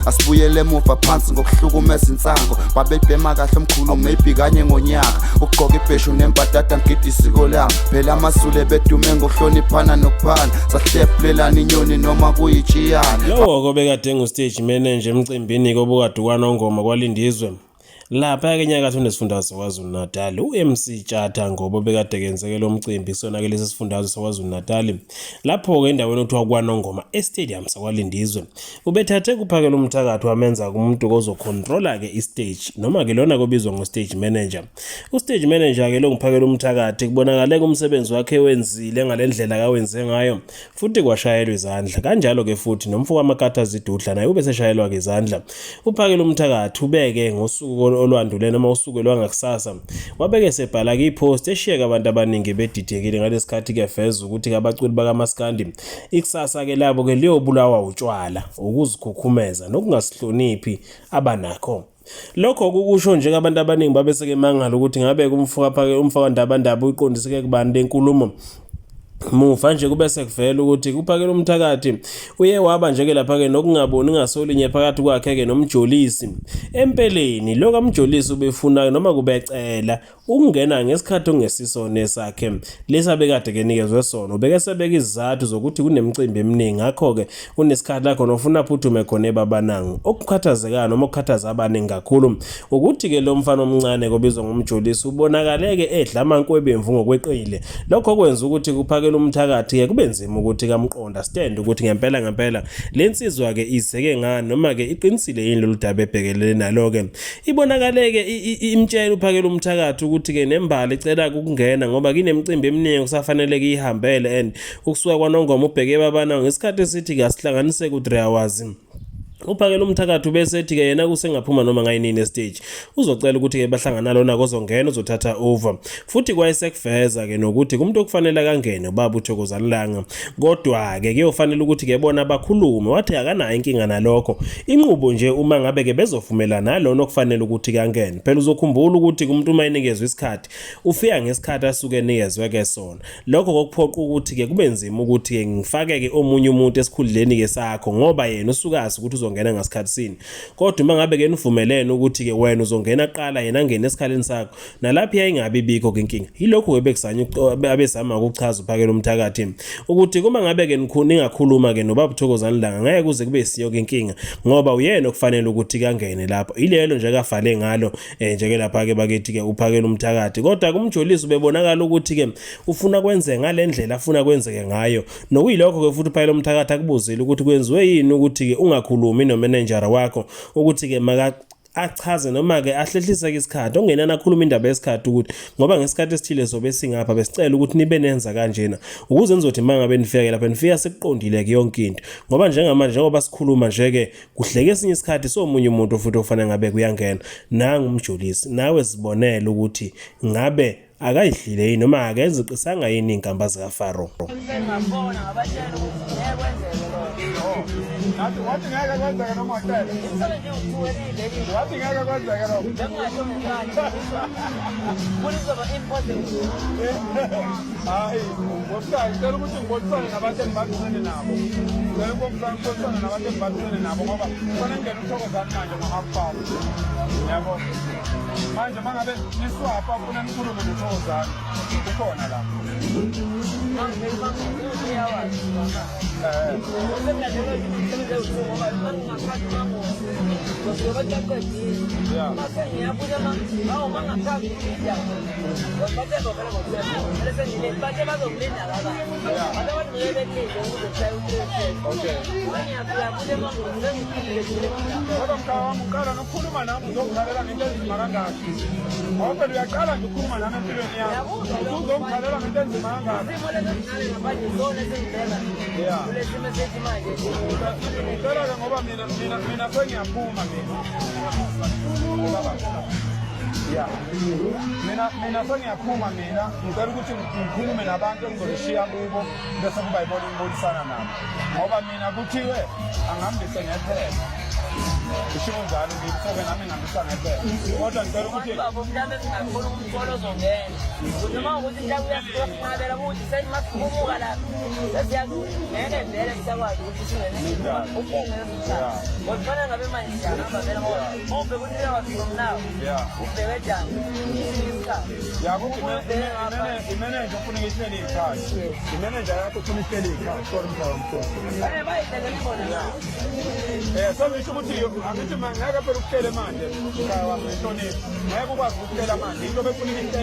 Asibuyele emuva phansi ngokuhlukumeza insango. Babebhema kahle omkhulu maybe kanye ngonyaka. Ukugqoka ibheshu nembadada ngigida isiko lami. Phela amaZulu ebedume ngokuhloniphana nokuphana. Sahlephulelana inyoni noma kuyitshiyana. Lowo-ke obekade engu-stage manager emcimbini-ke obukade ukwaNongoma kwaLindizwe. Lapha-ke enyakatho nesifundazwe saKwaZulu-Natal, u-MC Tshatha Ngobo obekade kenzeke lo mcimbi kusona-ke lesi sifundazwe saKwaZulu-Natal. Lapho-ke endaweni okuthiwa kwaNongoma e-stadium sakwaLindizwe. Ubethathe kuphakela umthakathi wamenza kumuntu ozokhontrola-ke i-stage noma-ke lona kobizwa ngo-stage manager. U-stage manager-ke lo nguphakela umthakathi kubonakale umsebenzi wakhe wenzile ngale ndlela akawenze ngayo futhi kwashayelwa izandla. Kanjalo-ke futhi nomfo kaMakatha Zidudla naye ubeseshayelwa-ke izandla. Uphakela umthakathi ubeke ngosuku olwandule noma usuku lwangakusasa wabeke sebhala-ke i-post eshiyeke abantu abaningi bedidekile ngalesikhathi keveza ukuthi-ke abaculi bakamaskandi Ikusasa-ke labo-ke liyobulawa utshwala, ukuzikhukhumeza nokungasihloniphi abanakho. Lokho kukusho nje abantu abaningi babe sekemangala ukuthi ngabe umfokandabandaba uyiqondiseke kubani le nkulumo. Muva nje kube sekuvela ukuthi kuphakela umthakathi uye waba nje-ke lapha-ke nokungaboni ngasolinye phakathi kwakhe-ke noMjolisi. Empeleni lo kaMjolisi ubefuna noma kubecela Ukungena ngesikhathi okungesisona esakhe lesi abekade kenikezwe sona. Ubeke sebeka izizathu zokuthi kunemicimbi eminingi ngakho-ke unesikhathi la khona ofuna aphuthume khona eBabanango. Okukhathazekayo noma okukhathaza abaningi kakhulu ukuthi-ke lo mfana omncane kobizwa ngoMjolisi ubonakale-ke edla amankwebemvu ngokweqile. Lokho kwenza ukuthi kuphakele umthakathi-ke kube nzima ukuthi kamqonda stand ukuthi ngempela ngempela le nsizwa-ke izeke ngani noma-ke iqinisile yini lolu daba ebhekelene nalo-ke. Ibonakale-ke imtshela uphakela umthakathi ukuthi-ke nembali icela ukungena ngoba kunemicimbi eminingi okusafanele kuyihambele and ukusuka kwaNongoma ubheke babana ngesikhathi esithi-ke asihlanganise ku-3 hours. Uphakela umthakathi ubesethi-ke yena kusengaphuma noma ngayinini estage uzocela ukuthi-ke bahlangana lona kozongena uzothatha over futhi kwayesekuveza-ke nokuthi kumuntu okufanele akangene ubaba uThokozani Langa kodwa-ke kuyofanele ukuthi-ke bona bakhulume wathi akanayo inkinga nalokho inqubo nje uma ngabe-ke bezovumelana nalona okufanele ukuthi kangene phela uzokhumbula ukuthi kumuntu uma enikezwe isikhathi ufika ngesikhathi asuke enikezwe-ke sona lokho kokuphoqa ukuthi-ke kube nzima ukuthi-ke ngifake-ke omunye umuntu esikhundleni-ke sakho ngoba yena usukazi ukuthi uzongena ngasikhathi sini kodwa uma ngabe-ke nivumelene ukuthi-ke wena uzongena kuqala yena angene esikhaleni sakho Nalapho yayingabi ibikho ke inkinga. Yilokhu ke bekuzanya abezama ukuchaza uphakela umthakathi ukuthi kuma ngabe ke ningakhuluma ke nobaba uThokozani Langa ngeke kuze kube siyo ke inkinga ngoba uyena okufanele ukuthi kangene lapho. Ilelo nje kafale ngalo eh, nje ke lapha ke bakithi ke uphakela umthakathi. Kodwa kumjolisi ubebonakala ukuthi ke ufuna kwenze ngalendlela afuna kwenzeke ngayo. Nokuyilokho ke futhi uphakela umthakathi akubuzile ukuthi kwenziwe yini ukuthi ke ungakhulumi nomenenjara wakho ukuthi ke maka achaze noma-ke ahlehlise-ke isikhathi okungenani akhulume indaba yesikhathi ukuthi ngoba ngesikhathi esithile sobe singapha besicela ukuthi nibe nenza kanjena ukuze nizothi uma ngabe nifike lapha nifika sekuqondile-ke yonke into ngoba njengamanje njengoba sikhuluma nje-ke kuhleke esinye isikhathi somunye umuntu futhi ofanele ngabe kuyangena nangu umjolisi nawe zibonele ukuthi ngabe akayidlile yini noma akeziqisanga yini iy'nkamba zikaFaro. Wathi ngeke kwenzeke noma wacela. Wathi ngeke kwenzeke lokho. Hayi, ngosikayi ngicela ukuthi ngibonisane nabantu engibambisene nabo. Ngicela ukubonisana nabantu engibambisene nabo ngoba kufanele ngene uthokozani manje ngo-half past. Yabo. Manje mangabe niswapha funa nikhulume nothokozani. Ukhona la. Eh. Yeah. Okay. Kodwa mkhaya wami uqala nokukhuluma nami uzongikhalela ngento enzima kangaka. Ngoba phela uyaqala nje ukukhuluma nami empilweni yakho. Usuzongikhalela ngento enzima kangaka. Yeah. Ngicela-ke ngoba mina mina mina sengiyaphuma mina. Baba. Yeah. Mina mina sengiyaphuma mina ngicela ukuthi ngikhulume nabantu engizoshiya kubo bese kuba yibona engibonisana nabo. Ngoba mina kuthiwe angihambise ngephepha. Ishiwo njalo kimi, so-ke nami ngihambisa ngempela, kodwa ngicela ukuthi Babo mhlawumbe singakhona umtholo ozongena. Noma ukuthi mhlawumbe uyasinqabela ukuthi sesimakhumuka lapha. Sesiyazi ukuthi ngeke vele sisakwazi ukuthi singene. Uphume leso. Kodwa kufanele ngabe manje siyahamba vele ngoba ubheke ukuthi uyawafika mnawo. Ubheke njani? Isikhathi. Ya, ukuthi imeneja ufuna ihlele iy'khathi, imeneja yakho ufuna ihlele iy'khathi. Sorry, mhlawumbe mkhulu. Kufanele bayihlele khona. Sengisho ukuthi angithi ngeke phela ukuhlele manje, mkhaya wami, ngihloniphe, ngeke ukwazi ukuhlela manje into befuna ihlele.